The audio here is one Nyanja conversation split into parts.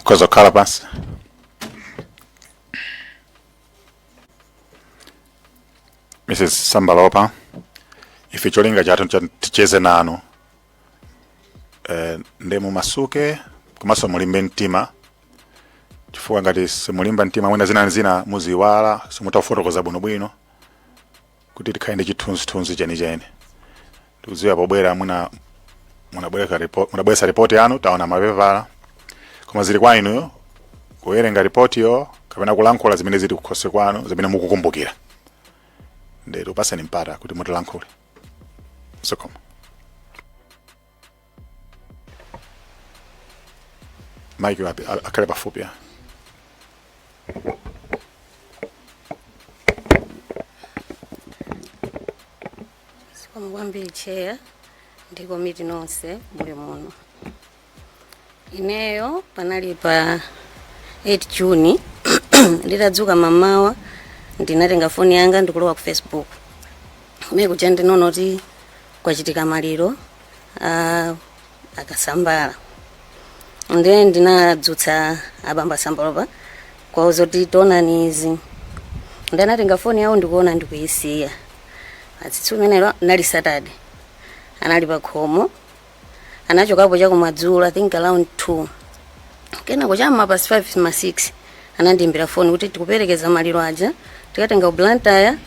Mukhoza kukhala pansi. Mrs. Sambalopa, ife cholinga chathu ticheze nanu, nde mumasuke komanso mulimbe mtima, chifukwa ngati simulimba mtima mwina zina zina muziwala, simutafotokoza bwinobwino kuti tikhale ndi chithunzithunzi chenicheni. Ndikudziwa pobwera mwina munabwereka report, munabweretsa report yanu, taona mapepala, koma zili kwa inuyo kuwerenga report yo kapena kulankhula zimene zili kukhosi kwanu, zimene mukukumbukira. Nde tikupaseni mpata kuti mutilankhule. Zikomo. Mike akhale pafupi ya. Zikomo kwambiri, Chair ndi komiti nonse muli muno. Ineyo panali pa 8 June, nditadzuka mamawa ndinatenga foni yanga ndikulowa ku Facebook. Kumene kuja ndinaona kuti kwachitika maliro a Akasambala, ndiye ndinadzutsa abambo Sambalopa kuwauza kuti taonani izi. Ndanatenga foni yawo ndikuona ndikuyisiya. Tsiku limenelo nali Saturday, anali pa khomo, anachokapo chakumadzulo, I think around 2. Kenako cham'ma past 5 ma 6 anandiyimbira foni kuti tikuperekeza maliro aja, tikatenga ku Blantyre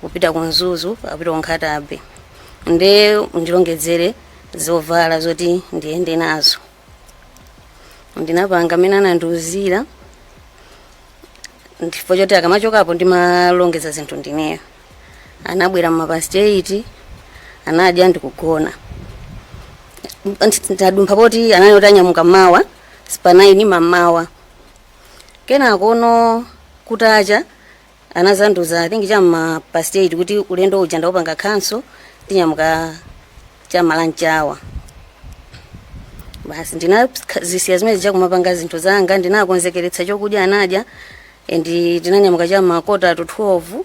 kupita ku Mzuzu, apita ku Nkhata Bay, nde ndilongedzere zovala zoti ndiyende nazo. Ndinapanga mmene anandiuzira, chifukwa choti akamachokapo ndimalongeza zinthu ndineyo. Anabwera mma past 8, anadya ndikugona. Ndadumpha poti anali kuti anyamuka mawa pa 9 mamawa. Kenako kutacha anazandiuza, I think cham'ma past 8, kuti ulendo uja ndaupanga cancel, tinyamuka cham'ma lunch hour. Basi, ndinazisiya zimene zija kumapanga zinthu zanga, ndinakonzekeretsa chokudya, anadya and tinanyamuka cham'ma quarter to 12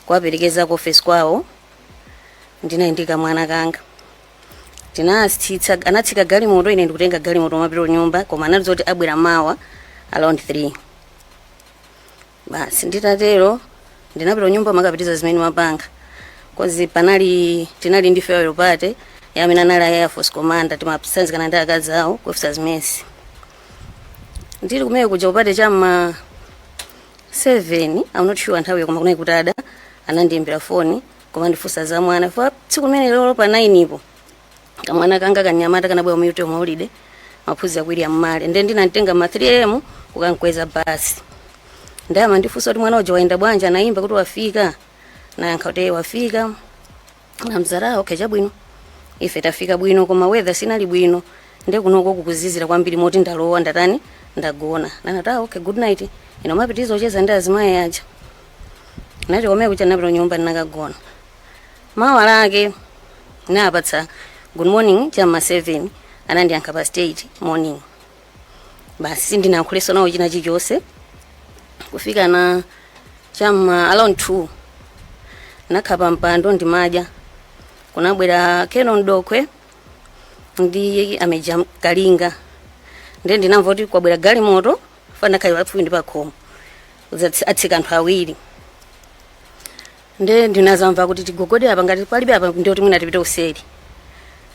kuwaperekeza ku office kwawo. Ndinali ndi kamwana kanga. Tinatsitsa, anatsika galimoto, ine ndikutenga galimoto mapita kunyumba, koma anati zoti abwera mawa around 3. Basi, nditatero ndinapita kunyumba makapitiza zimene mapanga, 'cause panali tinali ndi farewell party ya amene anali Air Force commander, timasanzikana ndi akazi awo ku officers mess. Ndili kumene kuja ku party cham'ma 7, I'm not sure nthawi, koma kunali kutada, anandiyimbira foni koma ndifunsa za mwana fa tsiku limene lolo pa 9 ipo kamwana kanga kanyamata kanabwera mu UTM holiday, maphunzira ku William Male, nde ndinamtenga ma 3 am kukankweza basi. Ndama ndifunsa kuti mwana uja wayenda bwanji, anayimba kuti wafika, nayankha kuti wafika. Namzara, okay, chabwino, ife tafika bwino, koma weather sinali bwino, nde kunoko kukuzizira kwambiri moti ndalowa ndatani, ndagona. Nanati, ah, okay, good night. Ino mapitizo ocheza ndi azimayi aja. Nacho komwe kucha napita nyumba, ndinakagona. Mawa lake napatsa good morning cham'ma 7, anandiyankha past 8 morning. Basi, sindinayankhulenso nawo china chilichonse. Kufika na cham'ma around 2 nakhala pa mpando ndimadya, kunabwera Kenon Dokwe ndi a Major Kalinga. Ndiye ndinamva kuti kwabwera galimoto, fana khala pafupi ndi pakhomo, atsika anthu awiri. Nde ndinazamva kuti tigogode apa, ngati palibe apa ndiyoti mwina tipite useri.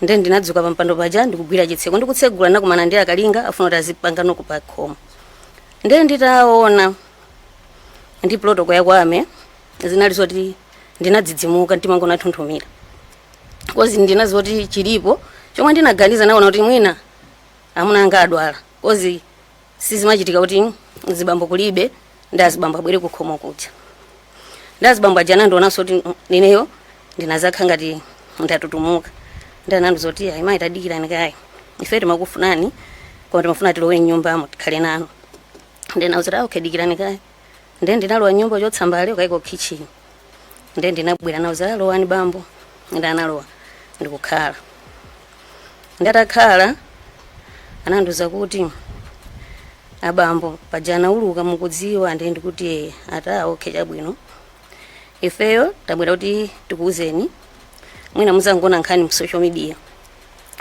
Nde ndinadzuka pa mpando paja ndikugwira chitseko, ndikutsegula nakumana ndi Akalinga afuna kuti azipanga knock pa khomo. Nde nditaona ndi protocol yakwame zinali zoti ndinadzidzimuka, mtima wanga unathunthumira, 'cause ndinaziwa kuti chilipo chomwe ndinaganiza. Naona kuti mwina amuna anga adwala, 'cause sizimachitika kuti zibambo kulibe ndi azibambo abwere kukhomo kuja. Ndi azibambo aja anandionanso kuti ineyo ndinazakha ngati ndatutumuka, ndi anandiuza kuti, ayi mayi, tadikirani kaye, ife timakufunani koma timafuna tilowe mnyumbamo tikhale nanu. Ndi nauza kuti, ah, okay, dikirani kaye. Ndi ndinalowa nyumba chotsa mbale ukaiko kitchen. Ndi ndinabwera nauza, lowani bambo. Ndi analowa ndikukhala. Ndatakhala anandiuza kuti, abambo paja anauluka mukudziwa? Ndiye ndikuti eh. Ata, okay, chabwino, ifeyo tabwera kuti tikuuzeni, mwina muzangoona nkhani mu social media,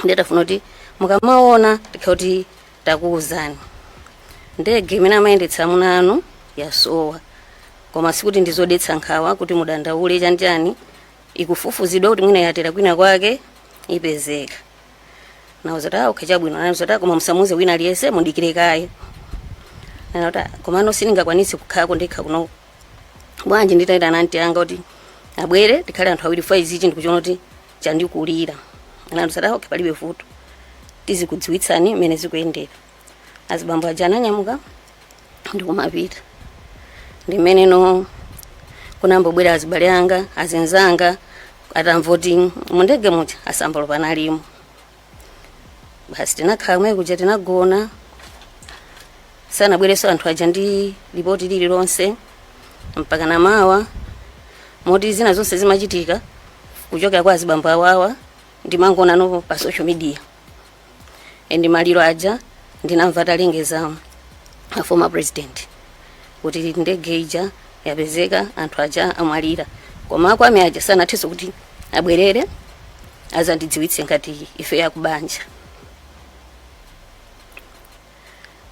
ndiye tafuna kuti mukamaona tikha kuti takuuzani. Ndege imene amayendetsa amuna anu yasowa, koma sikuti ndizodetsa nkhawa kuti mudandaule chanichani, ikufufuzidwa kuti mwina yatera kwina kwake, ipezeka. Nauza kuti, "Ah, okay, chabwino." Anauza kuti, "Ah, koma musamuuze wina aliyense, mudikire kaye." Anati, "Ah, komano sindingakwanitse kukhalako ndekha kuno, bwanji nditayitana anti anga kuti abwere tikhale anthu awiri, fa izichi ndikuchiona kuti chandikulira." Anati, "Ah, okay, palibe vuto, tizikudziwitsani mmene zikuyendera." Azibambo aja ananyamuka ndikumapita. Ndimene no kunambobwera azibale anga, azinzanga, atamva kuti mundege muja a Sambalopa analimo. Basi, tinakhala kumene kuja, tinagona. Sanabwerenso anthu aja ndi lipoti lililonse mpaka namawa, moti zina zonse zimachitika kuchokera kwa azibambo awawa ndimangoona no pa social media. And maliro aja ndinamva atalengeza a former president kuti ndege ija yapezeka, anthu aja amwalira, koma akwame aja sanathenso kuti abwerere azandidziwitse ngati ife yakubanja.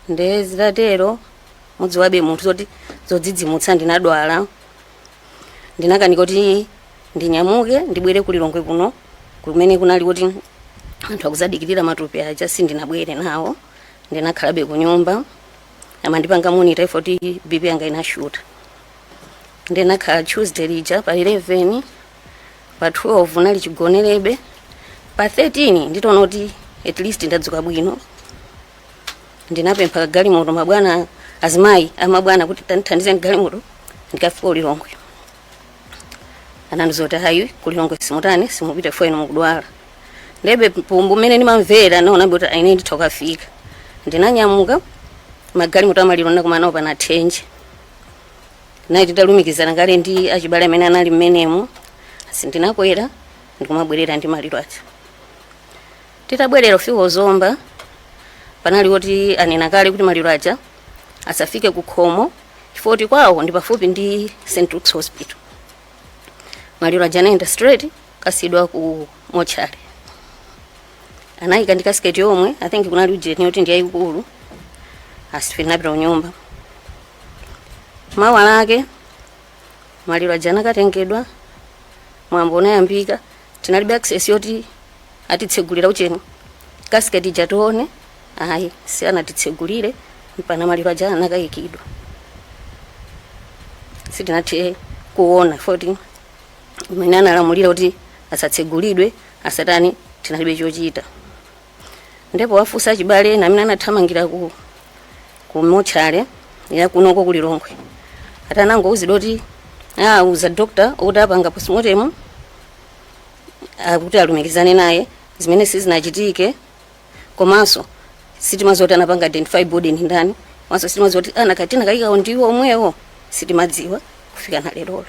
Nde zitatero, mudziwabe munthu zoti zodzidzimutsa, ndinadwala, ndinakanika kuti ndinyamuke ndibwere kulilongwe kuno kumene kunali kuti anthu akuzadikirira matupi aja. Sindinabwere nawo, ndinakhalabe ku nyumba, amandipanga monitor ifo kuti BP yanga inashuta. Ndinakhala Tuesday lija pa 11, pa 12 nali chigonerebe. Pa 13 nditaona kuti at least ndadzuka bwino, ndinapempha kagalimoto mabwana, azimayi amabwana, kuti tandithandizeni galimoto ndikafika kulilongwe. Anandiuza kuti hayi, kulilongwe simutani, simupita fo inu mukudwala. Ndebe pumbu mmene ndimamvera naona kuti ine nditha kukafika. Ndinanyamuka, magalimoto amaliro nakumana nawo pana Thenje, nayi titalumikizana kale ndi achibale amene anali mmenemo. Asi, ndinakwera ndikumabwerera ndi maliro aja. Titabwerera kufika Zomba, panali kuti anena kale kuti maliro aja asafike ku khomo chifukwa kuti kwawo ndi pafupi ndi St Luke's Hospital. Maliro aja anayenda straight kasidwa ku mochari, anayika ndi casket yomwe I think kunali ujeni yoti ndi yayikulu. Asife tinapita kunyumba. Mawa lake maliro aja anakatengedwa, mwambo unayambika. Tinalibe access yoti atitsegulira ucheni casket ija tione, ayi, si anatitsegulire mpana maliro aja anakayikidwa. Sitinathe kuona foti umene analamulira kuti asatsegulidwe, asatani, tinalibe chochita. Ndipo wafunsa achibale ena amene anathamangira ku mochale ya kunoko kulilongwe, ati anangouzidwa kuti auza doctor kuti apanga postmortem akuti alumikizane naye, zimene sizinachitike. Komanso sitimadziwa kuti anapanga identify body ndi ndani, komanso sitimadziwa kuti anakatina kayikawo ndiwo omwewo, sitimadziwa kufika na lerolo.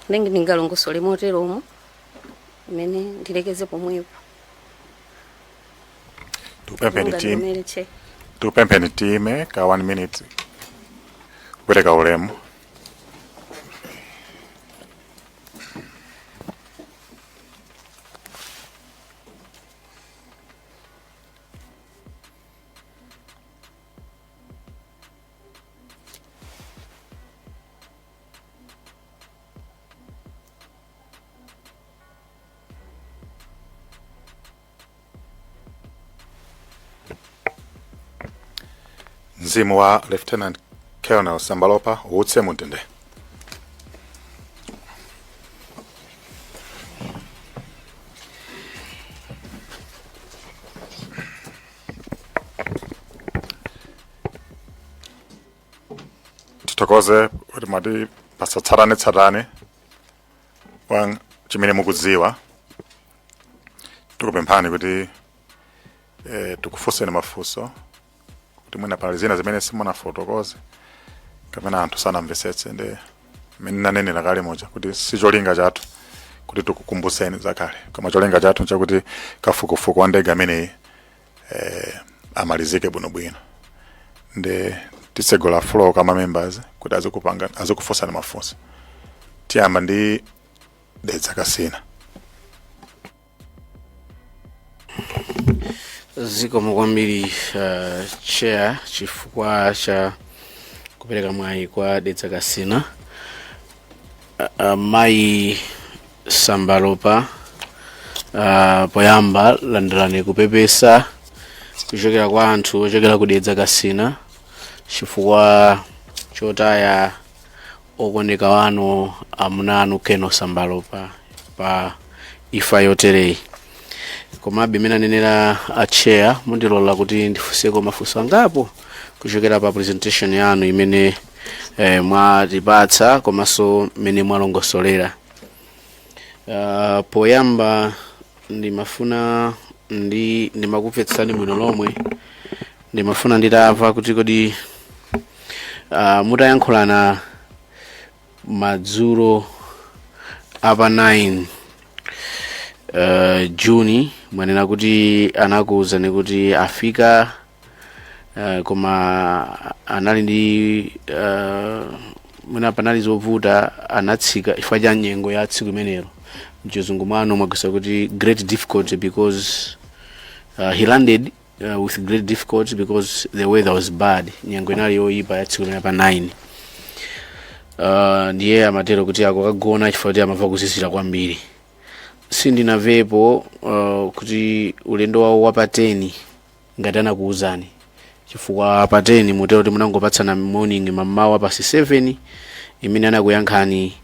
Ndenge ndingalongosole moteromo, imene ndilekeze pomwepo. Tikupempheni team. Ndivomere, che. Tikupempheni time ka 1 minute kupereka ulemu. Mzimu wa Lieutenant Colonel Sambalopa uwutse mumtendere. Tithokoze kuti mwati pasatsatanetsatane wa chimene mukudziwa. Tikupemphani kuti tikufunseni mafunso kuti mwina pali zina zimene simunafotokoze kapena anthu sanamvetsetse. Ndi mmene nanenera kale moja kuti si cholinga chathu kuti tikukumbuseni zakale, koma cholinga chathu nchakuti kafukufuku wa ndege ameneyi amalizike bwinobwino. Ndi titsegula floor kwa ma members kuti azikupanga, azikufunsani mafunso. Tiyamba ndi Dedza Kasina. Zikomo kwambiri, Chair, chifukwa cha kupereka mwayi kwa Dedza Kasina. Mayi Sambalopa, poyamba landirani kupepesa kuchokera kwa anthu ochokera ku Dedza Kasina chifukwa chotaya okondeka wanu, amuna anu Keno Sambalopa, pa imfa yotereyi. Komabe, imene anenera a Chair, mundilola kuti ndifunseko mafunso angapo kuchokera pa presentation yanu imene mwatipatsa komanso mmene mwalongosolera. Poyamba ndimafuna ndimakupfetsani bwino lomwe. Ndimafuna nditamva kuti kodi mutayankhulana madzulo apa 9 Juni, mwanena kuti anakuwuzani kuti afika, koma anali ndi mwina panali zovuta, anatsika chifukwa cha nyengo ya tsiku imenelo. Mchizungu mwanu mwagwisa kuti "great difficulty because he landed with great difficulty because the weather was bad." Nyengo inali yoyipa ya tsiku limene pa 9. Ndiye amatero kuti akukagona chifukwa kuti amamva kuzizira kwambiri. Sindinamvepo kuti ulendo wawo wa pa 10 ngati anakuwuzani, chifukwa pa 10 mutero kuti munangopatsana morning mammawa past 7, imene anakuyankhani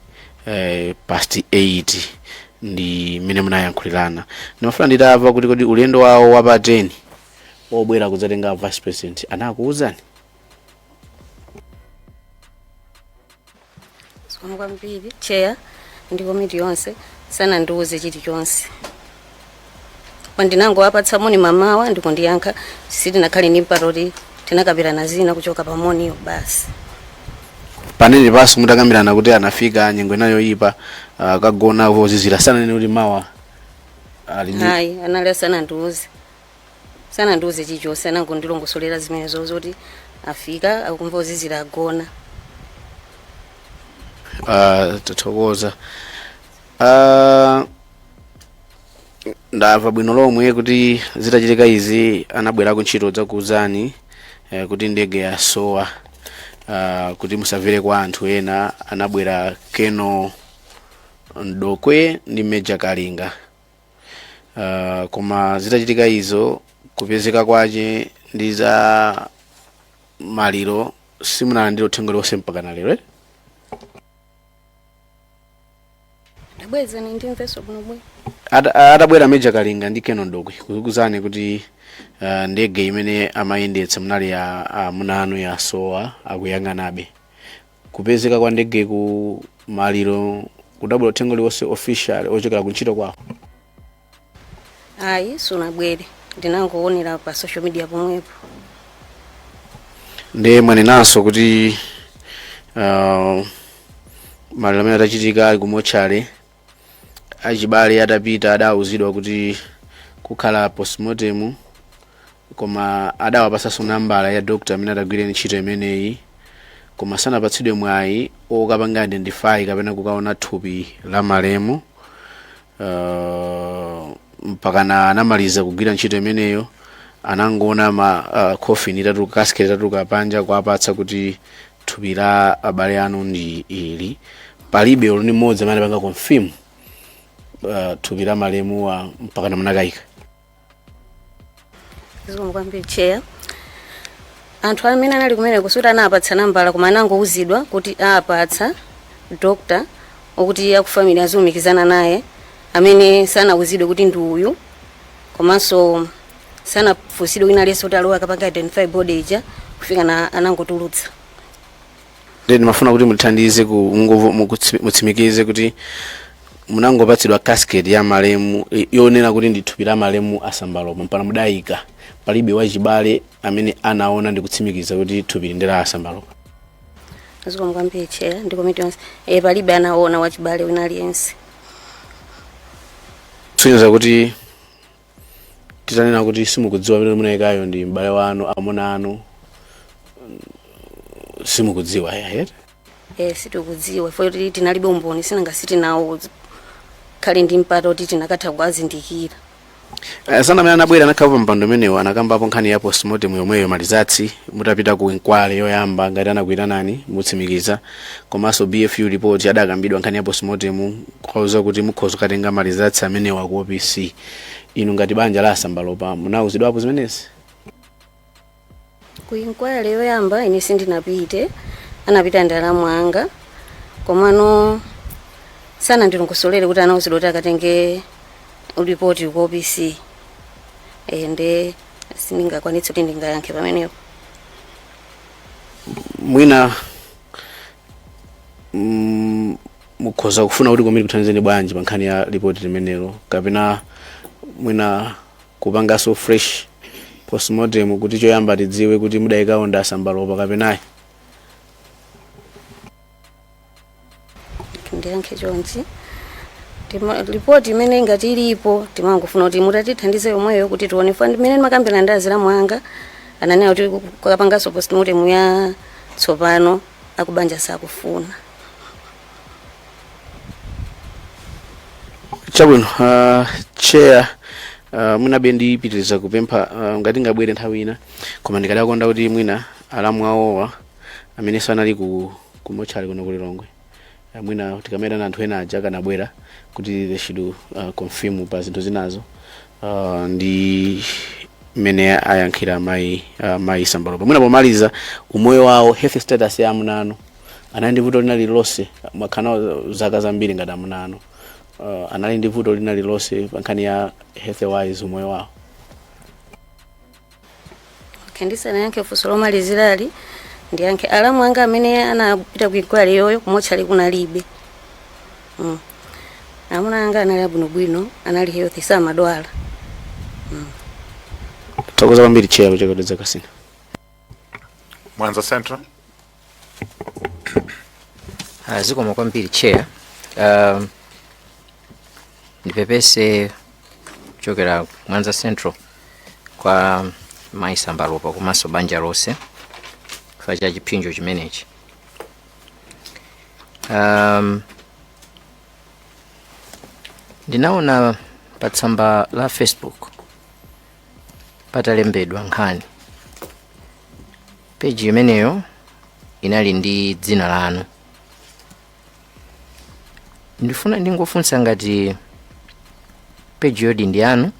past 8 ndi imene munayankhulirana. Ndimafuna nditamva kuti kodi ulendo wawo wa pa 10 obwera kudzatenga Vice President anakuwuzani? Zikomo kwambiri, Chair ndi komiti yonse. Sanandiuze chilichonse. Pandinangowapatsa moni mamawa ndikundiyankha. Sitinakhale ndi mpata kuti tinakambirana zina kuchoka pa moniyo basi. Panene panso mutakambirana kuti anafika nyengo inayo yoyipa, kagona vozizira, sananene kuti mawa ali ndi? Hayi, anali asanandiuze, sanandiuze chilichonse. Anangondilongosolera zimenezo zoti afika, akumva uzizira, agona. Tathokoza. Ndamva bwino lomwe kuti zitachitika izi anabwera ku ntchito dzakuuzani kuti ndege yasowa, kuti musamvere kwa anthu ena. Anabwera Keno Mdokwe ndi Meja Kalinga. Koma zitachitika izo, kupezeka kwace ndi za maliro, simunalandire uthenga uliwonse mpaka na lero, eh? Ndabwezani ndimvenso bwinobwino. Atabwera Meja Kalinga ndi Keno Mdokwe kukuuzani kuti ndege imene amayendetsa munali ya amuna anu yasowa, akuyang'anabe, kupezeka kwa ndege ku maliro, kudabwera uthenga uliwonse official ochokera ku ntchito kwawo? Ayi, sunabwere. Ndinangoonera pa social media pomwepo. Ndiye mwanenanso kuti maliro amene atachitika ali kumotchale, achibale atapita adawuzidwa kuti kukhala postmortem, koma adawapasanso nambala ya doctor amene atagwire ntchito imeneyi, koma sanapatsidwe mwayi okapanga identify kapena kukaona thupi la malemu mpakana anamaliza kugwira ntchito imeneyo. Anangoona ma coffin itatuluka, casket itatuluka panja, kuwapatsa kuti thupi la abale anu ndi ili. Palibe olo ndi mmodzi amene anapanga confirm thupi la malemuwa mpakana munakayika. Zikomo kwambiri, Chair. Anthu amene anali kumeneko suti anapatsa nambala, koma anangouzidwa kuti apatsa doctor okuti aku family azilumikizana naye, amene sanauzidwe kuti ndi uyu, komanso sanafunsidwe wina aliyense kuti alowe akapanga identify body ija kufika na anangotulutsa. Ndi ndimafuna kuti muthandize mutsimikize kuti munangopatsidwa casket ya malemu yonena kuti ndi thupi la malemu a Sambalopa mpaka mudayika, palibe wachibale amene anaona ndi kutsimikiza kuti thupi ndi la a Sambalopa? Zikomo kwambiri, Chair ndi komiti yonse. Palibe anaona wachibale wina aliyense. Kusonyeza kuti titanena kuti simukudziwa amene munayikayo ndi m'bale wanu, amuna anu, simukudziwa, eti? Sitikudziwa ifo kuti tinalibe umboni, sinanga sitinawo khale ndi mpata kuti tinakatha kuwazindikira. Sana amene anabwera anakhala pa mpando umenewo anakambapo nkhani ya postmortem yomweyo, ma results mutapita ku inquiry yoyamba ngati anakuyitanani mutsimikiza, komanso BFU report adakambidwa nkhani ya postmortem, kwauza kuti mukhoza kukatenga ma results amenewa ku OPC. Inu ngati banja la Sambalopa munawuzidwapo zimenezi? Ku inquiry yoyamba ine sindinapite, anapita ndi alamu anga, komano sanandilongosolere kuti anawuzidwa kuti akatenge ripoti ku OPC. Nde sindingakwanitse kuti ndingayankhe pamenepo. Mwina mukhoza kufuna kuti komiti kuthandizeni bwanji pa nkhani ya ripoti limenelo, kapena mwina kupanganso fresh postmortem kuti choyamba tidziwe kuti mudayikawo ndi Asambalopa kapenayi? Ndiyankhe chonchi. Ripoti imene ngati ilipo, timangofuna kuti mutatithandize yomweyo kuti tione fa mmene ndimakambirana ndi azilamu anga, ananena kuti kukapanganso postmortem ya tsopano akubanja sakufuna. Chabwino, chair, mwinabe ndipitiriza kupempha ngati ngabwere nthawi ina, koma ndikadakonda kuti mwina alamu awowa amene sanali ku mochari kuno ku Lilongwe, mwina tikamayitana anthu ena aja akanabwera kuti they should confirm pa zinthu zinazo ndi mmene ayankhira mayi Sambalopa. Mwina pomaliza, umoyo wawo, health status ya amuna anu, anali ndi vuto lina lililonse? Mwakhala nawo zaka zambiri ngati amuna anu, anali ndi vuto lina lililonse pa nkhani ya health wise, umoyo wawo? Okay, ndisanayankhe funso lomalizirali, ndiyankhe alamu anga amene anapita ku inquiry yoyo, kumochari kunalibe. Amuna anga anali abwinobwino, anali healthy, samadwala. Thokoza kwambiri chair kuchokera Dedza Kasina. Mwanza Central. Zikomo kwambiri chair. Ndipepese kuchokera Mwanza Central kwa mayi Sambalopa komanso banja lonse chifukwa cha chipsinjo chimenechi. Ndinaona pa tsamba la Facebook patalembedwa nkhani, peji imeneyo inali ndi dzina lanu. Ndifuna ndingofunsa ngati peji yodi ndi yanu,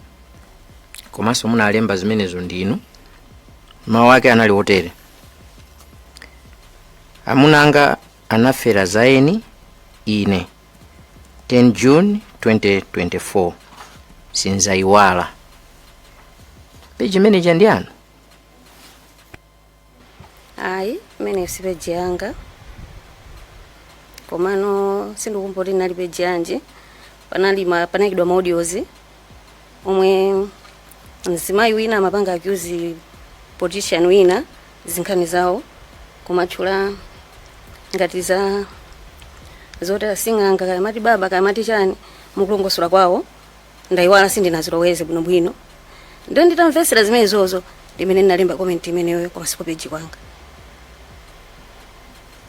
komanso munalemba zimenezo ndinu. Mawu ake anali otere: "Amuna anga anafera zaeni ine 10 June 2024, sinzayiwala." Peji imeneja ndi yanu? Ayi, imeneyo si peji yanga, komano sindikumbukira kuti inali peji yanji. Panali panayikidwa ma audios omwe mzimayi wina amapanga accuse politician wina zinkhani zawo, kumatchula ngati za zoti asing'anga, kaya mati baba, kaya mati chani, mukulongosola kwawo. Ndayiwala, sindinaziloweze bwinobwino. Ndiye nditamvetsera zimenezozo ndimene ndinalemba comment imeneyo, koma siko peji kwanga.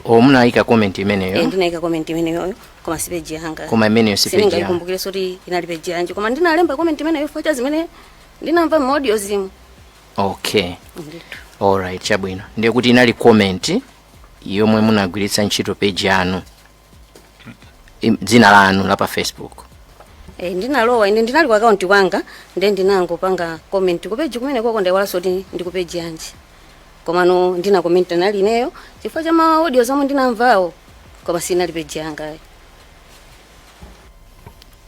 O, munayika comment imeneyo? Eh, ndinayika comment imeneyoyo, koma si peji yanga. Koma imeneyo si peji yanu? Sindingayikumbukirenso kuti inali peji yanji, koma ndinalemba comment imeneyo chifukwa cha zimene ndinamva mu audio zimu. Okay. Ndithu. Alright, chabwino. Ndiye kuti inali comment yomwe munagwiritsa ntchito page yanu, dzina lanu la pa Facebook? Eh, ndinalowa ine, ndinali ku account kwanga, ndiye ndinangopanga comment ku page kumene koko. Ndayiwalanso kuti ndi ku page yanji, komano ndina comment nali ineyo chifukwa cha ma audio zomwe ndinamvawo, koma sinali page yanga.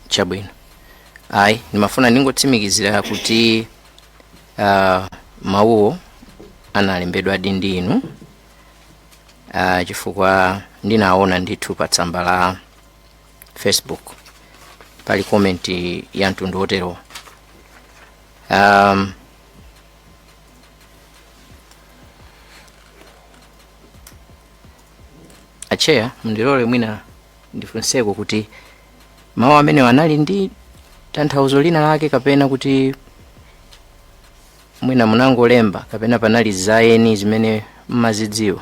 Chabwino. Ayi, ndimafuna ndingotsimikizira kuti mawuwo analembedwadi ndi inu, chifukwa ndinaona ndithu pa tsamba la Facebook pali comment ya mtundu wotero. Acheya, mundilole mwina ndifunseko kuti mawu amenewa anali ndi tanthauzo lina lake, kapena kuti mwina munangolemba, kapena panali zaeni zimene mmazidziwa?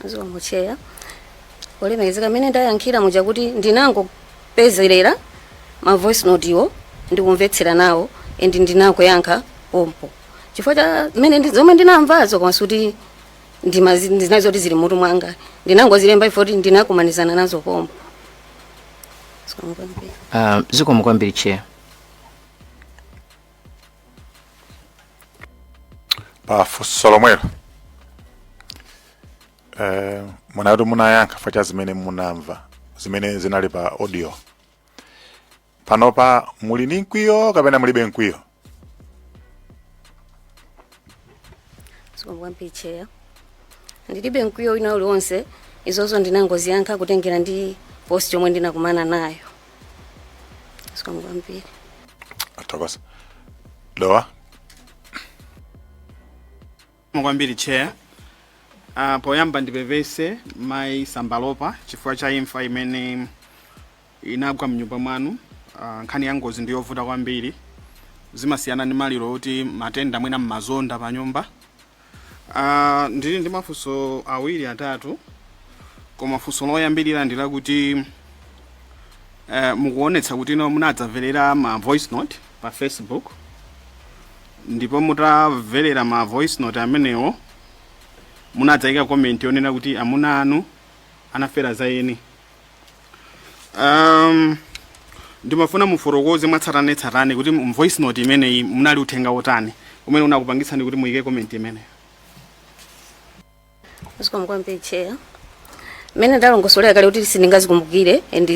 Zikomo, Chair. Olemekezeka, mmene ndayankhira muja kuti ndinangopezerera ma voice note iwo ndikumvetsera nawo and ndinakuyankha pompo chifukwa cha mmene zomwe ndinamvazo, koma suti ndinazoti zili mutu mwanga, ndinangozilemba ifoti ndinakumanizana nazo pompo. Zikomo kwambiri. Zikomo kwambiri, Chair. Pa funso lomwelo, munati munayankha chifukwa cha zimene munamva, zimene zinali pa audio. Panopa muli ndi mkwiyo kapena mulibe mkwiyo? Zikomo kwambiri, Chair. Ndilibe mkwiyo wina uliwonse. Izozo ndinangoziyankha kutengera ndi post yomwe ndinakumana nayo. Zikomo kwambiri. Athokoza. Dowa. Kwambiri, Chair. Poyamba ndipepese, Mayi Sambalopa, chifukwa cha imfa imene inagwa mnyumba mwanu. Nkhani ya ngozi ndiyovuta kwambiri, zimasiyana ndi maliro oti matenda mwina mmazonda pa nyumba. Ndili ndi mafunso awiri, atatu, koma funso loyambirira ndi lakuti mukuonetsa kuti ino munadzamverera ma voice note pa Facebook, ndipo mutamverera ma voice note amenewo munadzayika comment yonena kuti amuna anu anafera za eni. Ndimafuna mufotokoze mwatsatanetsatane kuti mu voice note imeneyi munali uthenga wotani umene unakupangitsani kuti muyike comment imeneyo. Zikomo kwambiri, Chair. Mmene ndalongosolera kale kuti sindingazikumbukire and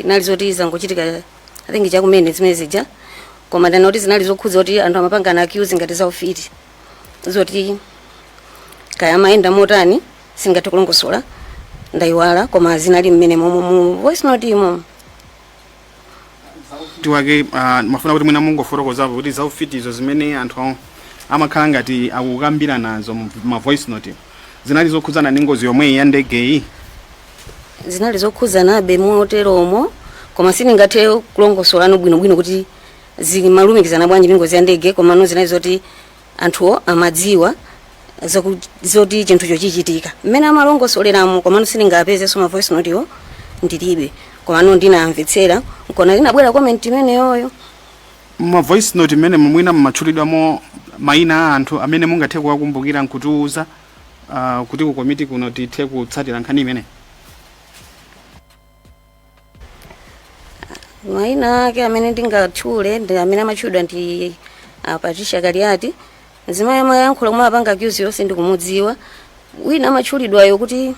nali zoti zangochitika, I think chakumene zimene zija, koma ndana kuti zinali zokhudza kuti anthu amapangana accuse ngati za ufiti, zoti kaya amayenda motani singathe kulongosola, ndayiwala, koma zinali mmene momwe mu voice note imo. Tiwake mafuna kuti mwina mungofotokozapo kuti zaufitizo zimene anthu amakhala ngati akukambira nazo mu ma voice note zinali zokhudzana ndi ngozi yomweyi ya ndegeyi? Zinali zokhudzanabe moteromo, koma sindingathe kulongosolano bwinobwino kuti zimalumikizana bwanji ndi ngozi ya ndege, komano zinali zoti anthuwo amadziwa zoti chinthucho chichitika mmene amalongosoleramo, komano sindingapezenso ma voice note iwo, ndilibe, komano ndinamvetsera nkona linabwera comment imeneyoyo. Ma voice note imene mwina mmatchulidwamo mayina a anthu amene mungathe kuwakumbukira nkutiuza kuti ku komiti kuno tithe kutsatira nkhani imene? Mayina ake amene ndingatchule ndi amene amatchulidwa ndi Patricia Kaliati, mzimayi amayankhula kumwe apanga accuse yonse ndikumudziwa. Wina amatchulidwayo kuti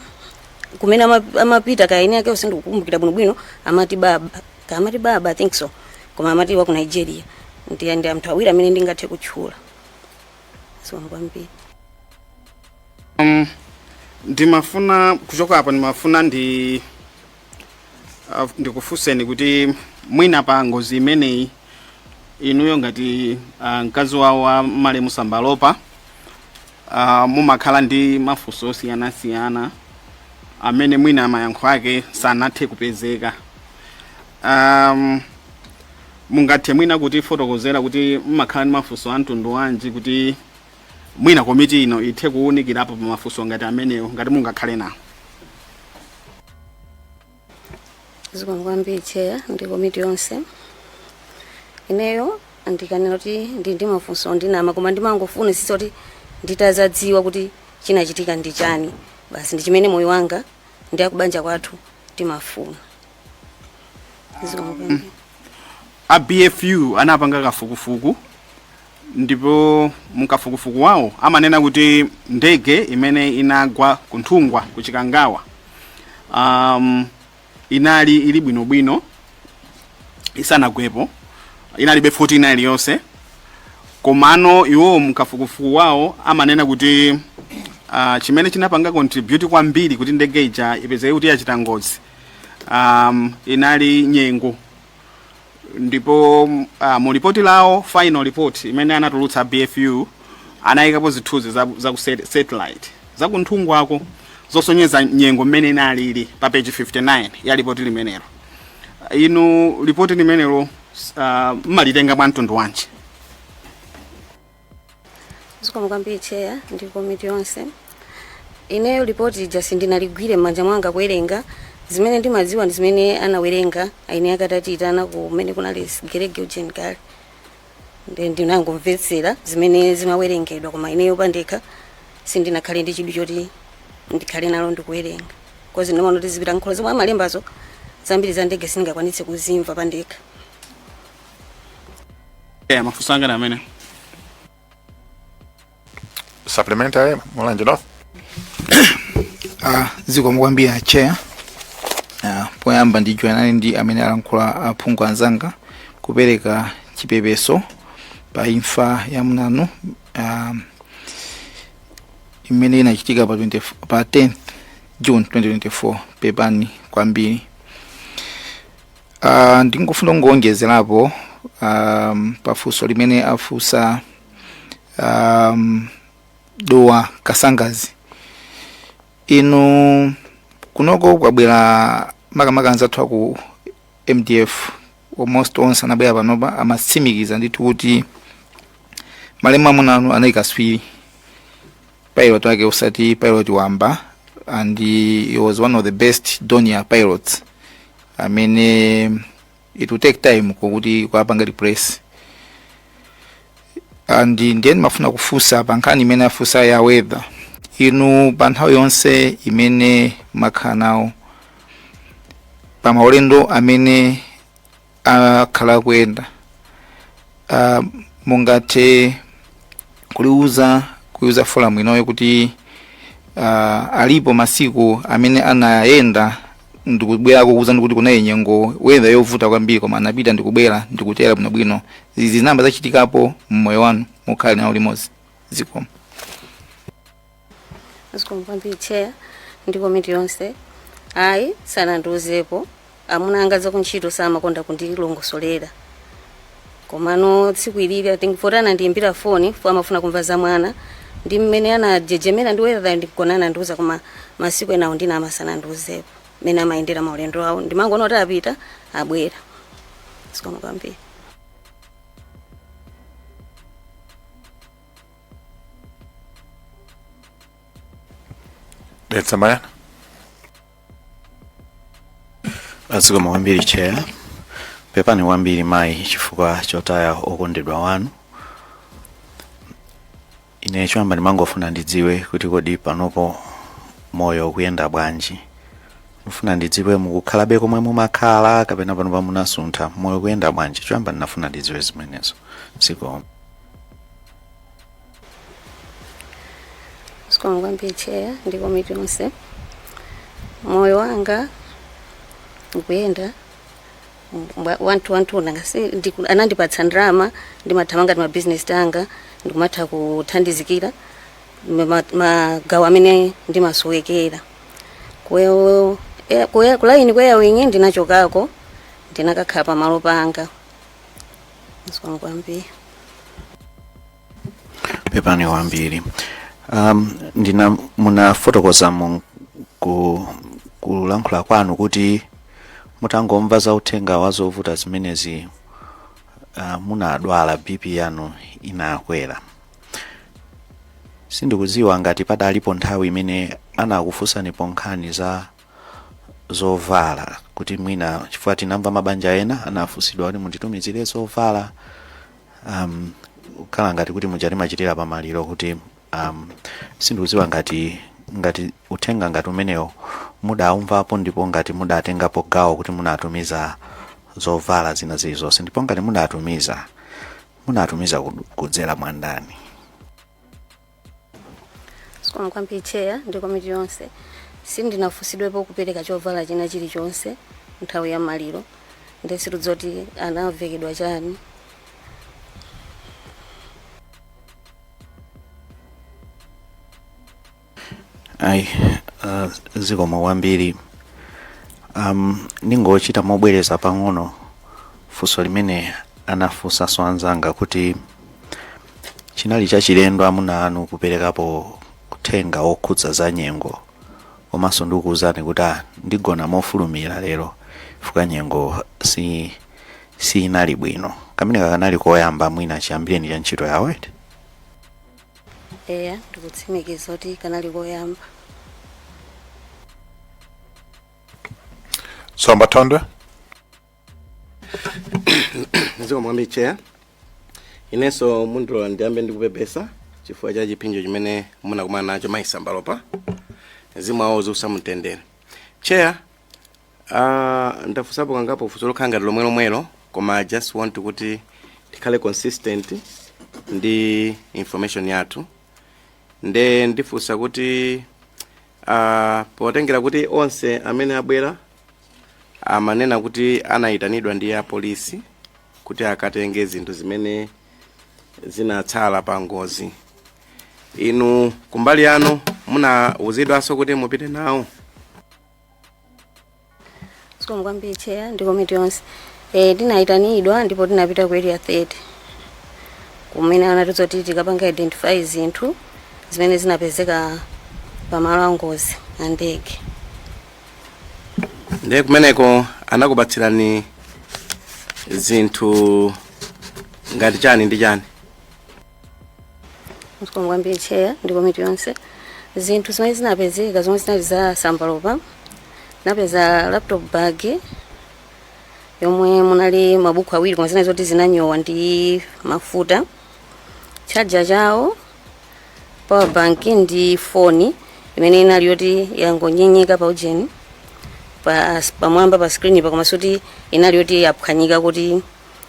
kumene amapita kaini ake yonse ndikukumbukira bwinobwino, amati baba, amati baba, I think so, koma amati wa ku Nigeria. Ndi anthu awiri amene ndingathe kutchula. Zikomo kwambiri. Ndimafuna kuchoka apo, ndimafuna ndikufunseni kuti mwina pa ngozi imeneyi inuyo ngati mkazi wawo wa malemu Sambalopa mumakhala ndi mafunso osiyanasiyana amene mwina mayankho ake sanathe kupezeka. Mungathe mwina kutifotokozera kuti mumakhala ndi mafunso a mtundu wanji, kuti mwina komiti ino ithe kuwunikirapo pa mafunso ngati amenewo, ngati mungakhale nawo? Zikomo kwambiri, Chair ndi komiti yonse. Ineyo ndikanena kuti ndi mafunso ndinama, koma ndimangofunisisa kuti nditazadziwa kuti chinachitika ndi chani basi, ndi chimene moyo wanga ndi akubanja kwathu timafuna. Zikomo kwambiri. A BFU anapanga kafukufuku, ndipo mukafukufuku wawo amanena kuti ndege imene inagwa kunthungwa ku Chikangawa inali ili bwinobwino isanagwepo, inalibe fault ina iliyonse. Komano iwo mukafukufuku wawo amanena kuti chimene chinapanga contribute kwambiri kuti ndege ija ipezeke kuti yachita ngozi inali nyengo. Ndipo mu ripoti lawo, final report imene anatulutsa BFU, anayikapo zithunzi za ku satellite za kunthungwako zosonyeza nyengo mmene inalili pa page 59 ya ripoti limenelo. Inu ripoti limenelo mmalitenga mwa mtundu wanji? Zikomo kwambiri, Chair ndi komiti yonse. Ineyo ripoti ija sindinaligwire m'manja mwanga kuwerenga. Zimene ndimadziwa ndi zimene anawerenga aine akatatiitana kumene kunali gerege ujeni kale, ndi ndinangomvetsera zimene zimawerengedwa, koma ineyo pandekha sindinakhale ndi chidwi choti ndikhale nalo ndikuwerenga, 'cause ndimaona kuti zipitankholo zomwe amalembazo zambiri za ndege sindingakwanitse kuzimva pandekha. Yeah, mafunso anga ndi amene. Supplementary, Mulanje North. Zikomo kwambiri, Chair. Poyamba ndijoyanane ndi amene alankhula aphungu anzanga kupereka chipepeso pa imfa ya mnanu imene inachitika pa 20, pa 10th June 2024. Pepani kwambiri. Ndingofuna kungoonjezerapo pafunso limene afunsa Dowa Kasangazi. Inu kunoko kwabwera makamaka anzathu aku MDF, almost onse anabwera panopa, amatsimikiza ndithu kuti malemu amuna anu anali kaswiri pilot wake, usati pilot wamba, and he was one of the best Dornier pilots amene it will take time kuti kuwapanga replace. And ndiye ndimafuna kufunsa pa nkhani imene afunsa ya weather. Inu pa nthawi yonse imene makhala nawo pa maulendo amene akhala kuyenda, mungathe kuliuza kuyuza forum inoyo kuti alipo masiku amene anayenda ndikubwerako kuuza ndikuti kunali nyengo weather yovuta kwambiri, koma anapita ndikubwera ndikutera bwinobwino? Izi zinamba zachitikapo mmoyo wanu mukhale nawo limodzi? Zikomo. Zikomo kwambiri, Chair ndi komiti yonse. Ayi, sanandiuzepo. Amuna anga zakuntchito samakonda kundilongosolera, komano tsiku ilili, I think poti anandiyimbira foni fo amafuna kumva za mwana ndi mmene anajejemera ndi weather, ndikona anandiuza. Koma masiku enawo ndinama, sanandiuzepo mmene amayendera maulendo awo. Ndimangoona kuti apita, abwera. Zikomo kwambiri. Dedza Mayana. Zikomo kwambiri, Chair. Pepani kwambiri, mayi, chifukwa chotaya okondedwa wanu. Ine choyamba ndimangofuna ndidziwe kuti kodi panopo moyo ukuyenda bwanji? Ndifuna ndidziwe, mukukhalabe komwe mumakhala kapena panopa munasuntha? Moyo ukuyenda bwanji? Choyamba ndinafuna ndidziwe zimenezo. Zikomo. Zikomo kwambiri, Chair ndi komiti yonse. Moyo wanga ukuyenda wanthu wanthu nangasi anandipatsa ndalama, ndimathamanga ndi mabizinesi anga, ndikumatha kuthandizikira magawo amene ndimasowekera. Kulaini kwa airwing ndinachokako, ndinakakhala pamalo panga. Zikomo kwambiri. Pepani kwambiri. Ndina munafotokoza mu kulankhula kwanu kuti mutangomva za uthenga wa zovuta zimenezi, munadwala, BP yanu inakwera. Sindikudziwa ngati padalipo nthawi imene anakufunsanipo nkhani za zovala, kuti mwina chifukwa tinamva mabanja ena anafunsidwa kuti mutitumizire zovala, kukhala ngati kuti muja timachitira pamaliro, kuti sindikudziwa ngati uthenga ngati umenewo mudaumvapo, ndipo ngati mudatengapo gawo kuti munatumiza zovala zina zilizonse, ndipo ngati munatumiza, munatumiza kudzera mwandani? Zikomo kwambiri, Chair ndi komiti yonse. Sindinafunsidwepo kupereka chovala china chilichonse nthawi ya maliro, ndi situdzoti anavekedwa chani. Ayi, zikomo kwambiri. Ndingochita mobwereza pang'ono funso limene anafunsanso anzanga, kuti chinali chachilendo amuna anu kuperekapo uthenga wokhudza za nyengo, komanso ndikukuwuzani kuti ndigona mofulumira lero chifukwa nyengo si sinali bwino. Kamene kakanali koyamba mwina chiyambireni cha ntchito yawo, eti? Eya, ndikutsimikiza kuti kanali koyamba. Somba Thondwe. Zikomo kwambiri, Chair. Inenso mundilola ndiyambe ndikupepesa chifukwa cha chipsinjo chimene munakumana nacho, mayi Sambalopa. Mzimu wawo uwuse mumtendere. Chair, ndafunsapo kangapo funso lokhala ngati lomwe lomwelo, koma I just want kuti tikhale consistent ndi information yathu. Nde ndifunsa kuti potengera kuti onse amene abwera amanena kuti anayitanidwa ndi apolisi kuti akatenge zinthu zimene zinatsala pa ngozi, inu kumbali yanu munawuzidwanso kuti mupite nawo? Zikomo kwambiri, Chair ndi komiti yonse. Tinayitanidwa ndipo tinapita ku Area 30 kumene anatiuza kuti tikapanga identify zinthu zimene zinapezeka pamalo a ngozi a ndege. Ndiye kumeneko anakupatsirani zinthu ngati chani ndi chani? Zikomo kwambiri, Chair ndi komiti yonse. Zinthu zimene zinapezeka zomwe zinali za Sambalopa, napeza laptop bag yomwe munali mabuku awiri, koma zinali zoti zinanyowa ndi mafuta, charger chawo, power bank ndi foni imene inali yoti yangonyenyeka pa ujeni pa pamwamba pa screen pa, koma suti inali yoti yaphwanyika kuti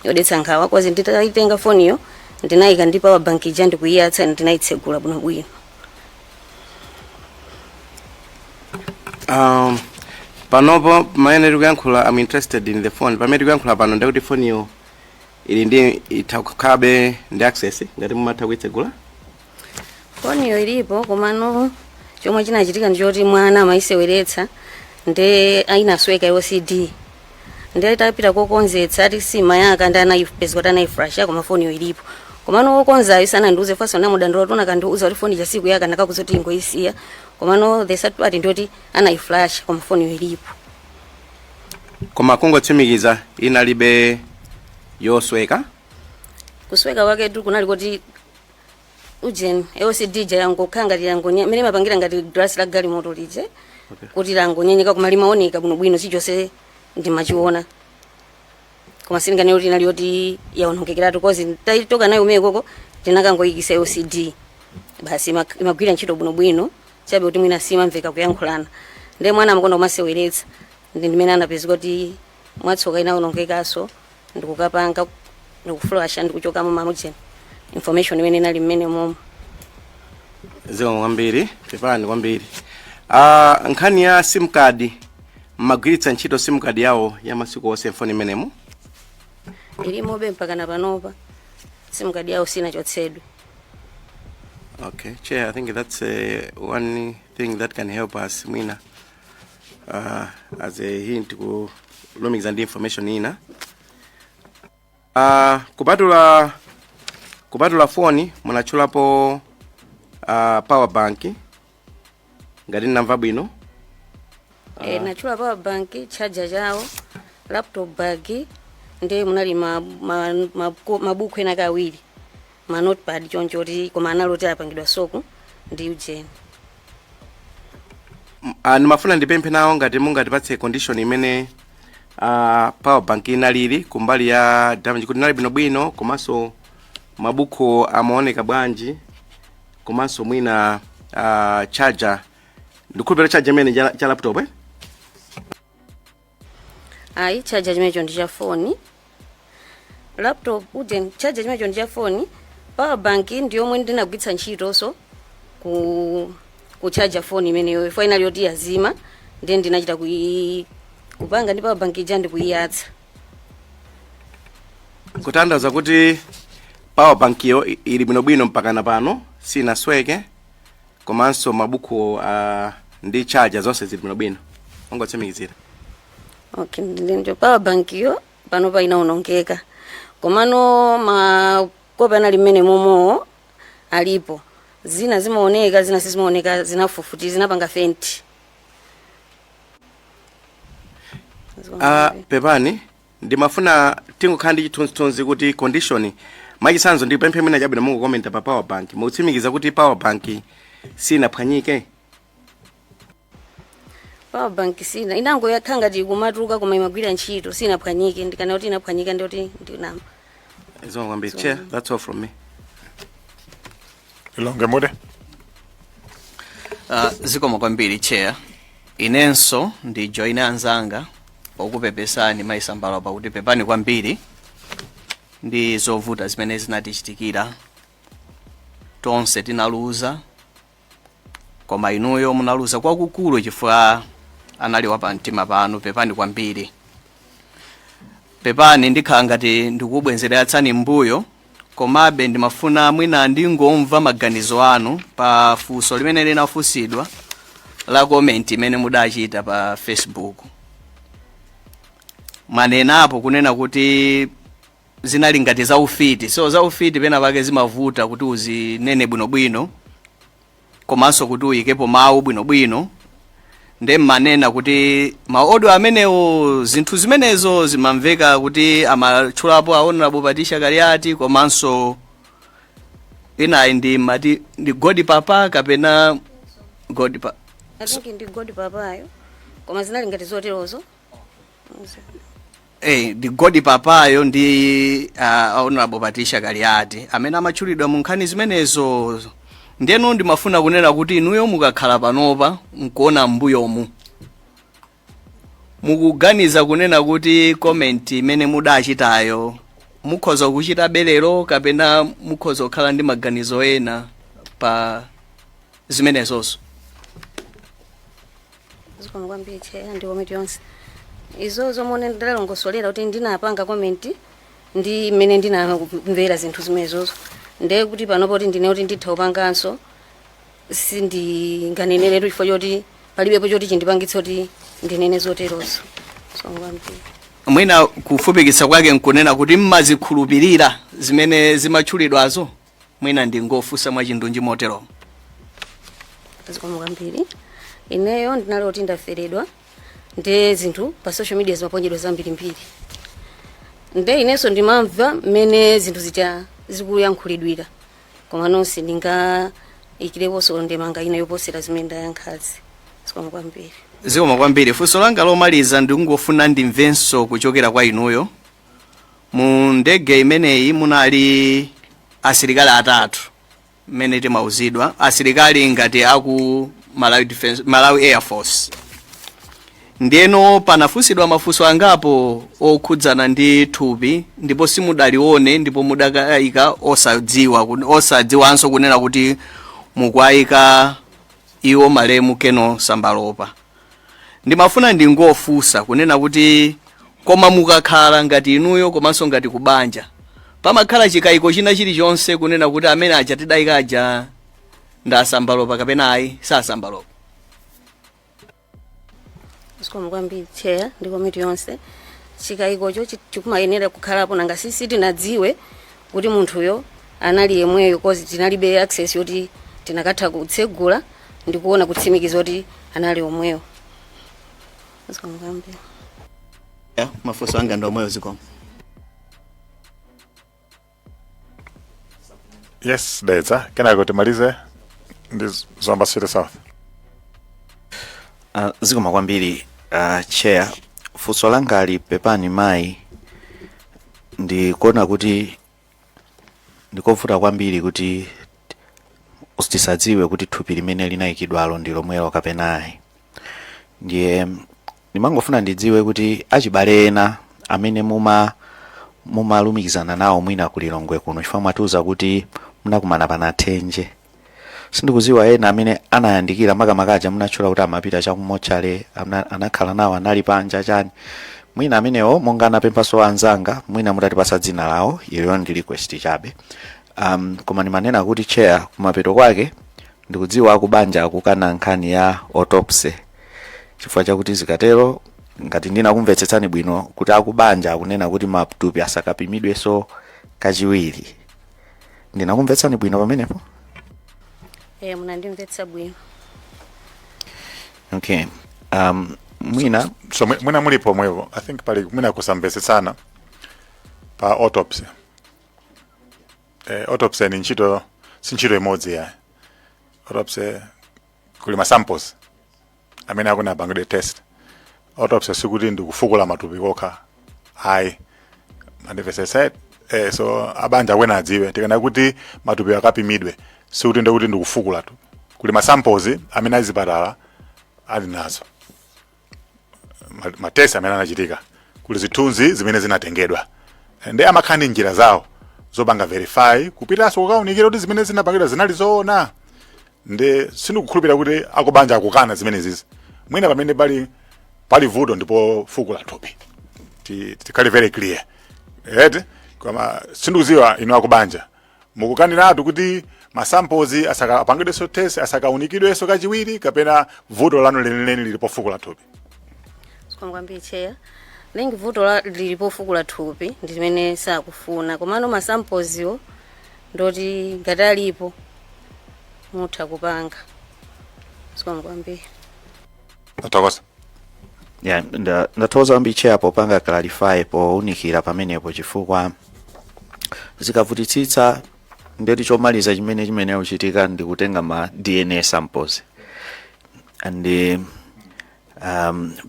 yodetsa nkhawa, 'cause nditayitenga foniyo ndinayika ndi power bank ija ndikuyiyatsa, ndinayitsegula bwinobwino. Panopo pamene tikuyankhula, I'm interested in the phone. Pamene tikuyankhula pano, ndikuti foniyo ili ndi itha kukhalabe ndi access ngati mumatha kuitsegula? Foniyo ilipo, komano chomwe chinachitika ndichoti mwana amayiseweretsa nde inasweka LCD, ndi atapita kokonzetsa ati simayaka, ndi anayipeza kuti anayiflasha, koma foniyo ilipo. Komano wokonzayo sanandiuze faso, namudandaula kuti unakandiuza kuti foni sikuyaka ndakakuuza kuti ingoyisiya. Komano the sad part ndiyoti anayiflasha, koma foniyo ilipo. Koma kungotsimikiza, inalibe yosweka? Kusweka kwaketu kunali kuti ujeni LCD ija yangokhala ngati yangonya imene imapangira ngati glass la galimoto lije kuti langonyenyeka, koma limaoneka bwinobwino, chilichonse ndimachiona, koma sindinganene kuti inali yoti yaonongekeratu, 'cause taitoka nayo umene koko tinakangoyikisa LCD basi, imagwira ntchito bwinobwino, chabe kuti mwina simamveka kuyankhulana. Ndiye mwana amakonda kumaseweretsa, ndi ndimene anapezeka kuti mwatsoka inaonongekanso, ndikukapanga ndikuflasha ndikuchokamo mamujeni information imene inali mmene momo. Zikomo kwambiri, pepani kwambiri. Nkhani ya SIM card, mmagwiritsa ntchito SIM card yawo ya masiku onse mfoni imenemo? Ilimobe mpaka na panopa, SIM card yawo sinachotsedwe. Okay, Chair, I think that's one thing that can help us mwina as a hint kulumikiza ndi information ina. Kupatula foni, munatchulapo power bank, ngati ndinamva bwino? Natchula power bank, charger chawo, laptop bag, ndi munali mabuku ena kawiri, ma notepad choncho kuti, koma analoti apangidwa soak ndi ujeni. Ndimafuna ndipemphe nawo ngati mungatipatse condition imene power bank inalili kumbali ya damage, kuti inali bwinobwino, komanso mabuku amaoneka bwanji, komanso mwina charger, ndikhulupirira charger imene cha laptop, eh? Ayi, charger chimenecho ndi cha foni, laptop ujeni, charger chimenecho ndi cha foni. Power bank ndi yomwe ndinagwiritsa ntchitonso ku kuchaja foni imeneyo ifo inali yoti yazima, ndiye ndinachita kupanga ndi power bank ija ndikuyiyatsa. Kutanthauza kuti power bank yo ili bwinobwino mpakana pano, sinasweke, komanso mabuku ndi charger zonse zili bwinobwino, ongotsimikizira? Okay, ndio power bank yo panopa inaonongeka, komano makopi anali mmene momowo alipo, zina zimaoneka, zina sizimaoneka, zinafufuti, zinapanga faint. Pepani, ndimafuna tingokhala ndi chithunzithunzi kuti condition, mwachitsanzo ndipemphe mwina chabwino mungokomenta pa power bank, mukutsimikiza kuti power bank sinaphwanyike? Power bank sina, inango yakhala ngati kumatuluka koma imagwira ntchito, sinaphwanyike. Ndikana kuti inaphwanyika ndiyoti ndinama. Zikomo kwambiri, Chair. That's all from me. Lilongwe Mude. Zikomo kwambiri, Chair. Inenso ndi join anzanga pokupepesani, mayi Sambalopa, kuti pepani kwambiri ndi zovuta zimene zinatichitikira. Tonse tinaluza, koma inuyo munaluza kwakukulu chifukwa anali wapamtima panu. Pepani kwambiri, pepani. Ndikhala ngati ndikubwenzeratsani mbuyo, komabe ndimafuna mwina ndingomva maganizo anu pa funso limene linafunsidwa la comment imene mudachita pa Facebook. Mwanenapo kunena kuti zinali ngati zaufiti. So zaufiti pena pake zimavuta kuti uzinene bwinobwino komanso kuti uyikepo mawu bwinobwino. Nde mmanena kuti ma audio amenewo, zinthu zimenezo zimamveka kuti amatchulapo a Honorable Patricia Kaliati, komanso inayi ndi mati ndi God Papa kapena God pa I think ndi God Papayo, koma zinali ngati zoterozo. Ndi God Papayo ndi Honorable Patricia Kaliati amene amatchulidwa mu nkhani zimenezo. Ndeno ndimafuna kunena kuti inuyo mukakhala panopa nkuona mbuyomu, mukuganiza kunena kuti comment imene mudachitayo mukhoza kuchita belero kapena mukhoza kukhala ndi maganizo ena pa zimenezozo? Zikomo kwambiri, Chair ndi komiti yonse. Izo zomwe ndalongosolera kuti ndinapanga comment ndi mmene ndinamvera zinthu zimenezozo, ndiye kuti panopo kuti ndine kuti nditha kupanganso, sindinganeneretu chifukwa choti palibepo choti chindipangitse kuti ndinene zoterozo. Zikomo kwambiri. Mwina kufupikitsa kwake nkunena kuti mmazikhulupirira zimene zimatchulidwazo? Mwina ndingofunsa mwachindunji moteromo. Zikomo kwambiri. Ineyo ndinali kuti ndaferedwa, nde zinthu pa social media zimaponyedwa zambirimbiri, nde inenso ndimamva mmene zinthu zija zikuyankhulidwira, koma nonse ndingayikireponso ndemanga ina yoposera zimene ndayankhazi. Zikomo kwambiri. Zikomo kwambiri. Funso langa lomaliza, ndikungofuna ndimvenso kuchokera kwa inuyo. Mu ndege imeneyi munali asilikali atatu mmene timauzidwa, asilikali ngati aku Malawi Defense, Malawi Air Force. Ndiyeno panafunsidwa mafunso angapo okhudzana ndi thupi, ndipo simudalione ndipo mudakayika osadziwa, osadziwanso kunena kuti mukuayika iwo malemu Colonel Sambalopa. Ndimafuna ndingofunsa kunena kuti koma mukakhala ngati inuyo komanso ngati kubanja, pamakhala chikayiko china chilichonse kunena kuti amene aja tidayika aja ndi aSambalopa kapena ayi saSambalopa? Zikomo kwambiri, Chair ndi komiti yonse. Chikayikocho chikumayenera kukhalapo, nanga sisi tinadziwe kuti munthuyo anali yemweyo, 'cause tinalibe access yoti tinakatha kutsegula ndi kuona kutsimikiza kuti anali omweyo. Zikomo kwambiri. Ya, mafunso anga ndi omweyo, zikomo. Yes, Dedza, kenako timalize ndi Zomba City South. Zikomo kwambiri, Chair. Funso langali, pepani mayi, ndikuona kuti ndikovuta kwambiri kuti tisadziwe kuti thupi limene linayikidwalo ndi lomwelo kapena ayi. Ndiye ndimangofuna ndidziwe kuti achibale ena amene mumalumikizana nawo mwina ku Lilongwe kuno, chifukwa mwatiuza kuti munakumana panathenje, sindikuziwa ena amene anayandikira, makamaka munatchula kuti amapita chakumotchale, anakhala nawo, anali panja chani, mwina amenewo monga anapemphaso anzanga, mwina mutatipasa dzina lawo. Iyo ndi request chabe. Koma ndimanena kuti, Chair, kumapeto kwake ndikudziwa akubanja akukana nkhani ya autopsy, chifukwa chakuti zikatero, ngati ndinakumvetsetsani bwino, kuti akubanja akunena kuti matupi asakapimidwenso kachiwiri. Ndinakumvetsani bwino pamenepo? Eh, munandimvetsa bwino. Okay, mwina So mwina mulipo mwevo, I think pali mwina kusamvetsetsana pa autopsy. Autopsy ni ntchito, si ntchito imodzi yayi. Autopsy kuli ma samples Amene akuna apangidwe test. Autopsy sikuti ndikufukula matupi kokha ayi, mandimvesese. So abanja akwena adziwe, tikana kuti matupi akapimidwe, sikuti ndikuti ndikufukula tu. Kuli ma samples amene azipatala ali nazo, ma test amene anachitika, kuli zithunzi zimene zinatengedwa, ndi amakhala ndi njira zawo zopanga verify, kupitanso kukaunikira kuti zimene zinapangidwa zinali zoona. Ndi sindikukhulupirira kuti akubanja akukana zimenezizi. Mwina pamene pali vuto ndipo fukula thupi. Tikhale very clear eti. Koma sindikuziwa inu akubanja mukukaniratu kuti ma samples asaka apangidwenso test, asakaunikidwenso kachiwiri, kapena vuto lanu lenileni lili pofukula thupi? Zikomo kwambiri, Chair. Lengi vuto lili pofukula thupi ndi limene sakufuna, komano ma samples iwo ndoti ngati alipo mutha kupanga. Zikomo kwambiri. Tathokoza. Yeah, ndathokoza kwambiri, Chair, popanga clarify, powunikira pamenepo, chifukwa zikavutitsitsa ndeti chomaliza chimene kuchitika ndi kutenga ma DNA samples. And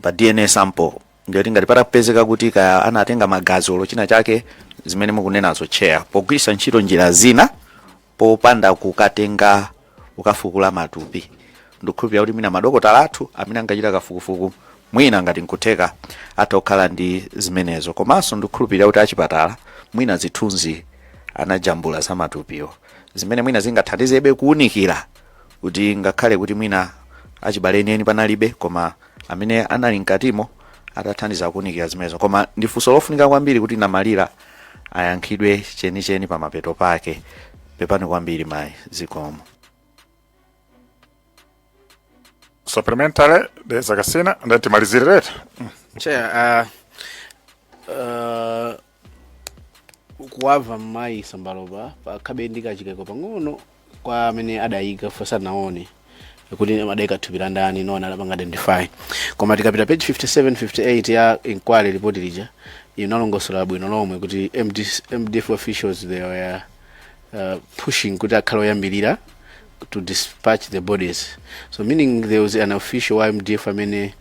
pa DNA sample ndiyoti ngati patapezeka kuti kaya anatenga magazi olo china chake, zimene mukunenazo, Chair, pogwiritsa ntchito njira zina popanda kukatenga kukafukula matupi, ndikukhulupirira kuti mwina madokotala athu amene angachita kafukufuku, mwina ngati nkutheka, atha kukhala ndi zimenezo. Komanso ndikukhulupirira kuti achipatala mwina zithunzi anajambula za matupiwo, zimene mwina zingathandizebe kuwunikira kuti ngakhale kuti mwina achibale enieni panalibe, koma amene anali mkatimo atathandiza kuwunikira zimenezo. Koma ndi funso lofunika kwambiri kuti namalira ayankhidwe chenicheni pa mapeto pake. Pepani kwambiri, mayi, zikomo. Supplementary, Dedza Kasina, ndati timalizire leta. Chair, kuwava mayi Sambalopa pakhabe ndi kachikeko pang'ono kwa amene adayika fosanaone kuti adayika thupi la ndani, no one adapanga identify. Koma tikapita page 57, 58 ya inquiry report lija, inalongosola bwino lomwe kuti MDF officials, they were pushing kuti akhale oyambirira to dispatch the bodies. So meaning there was an official wa MDF amene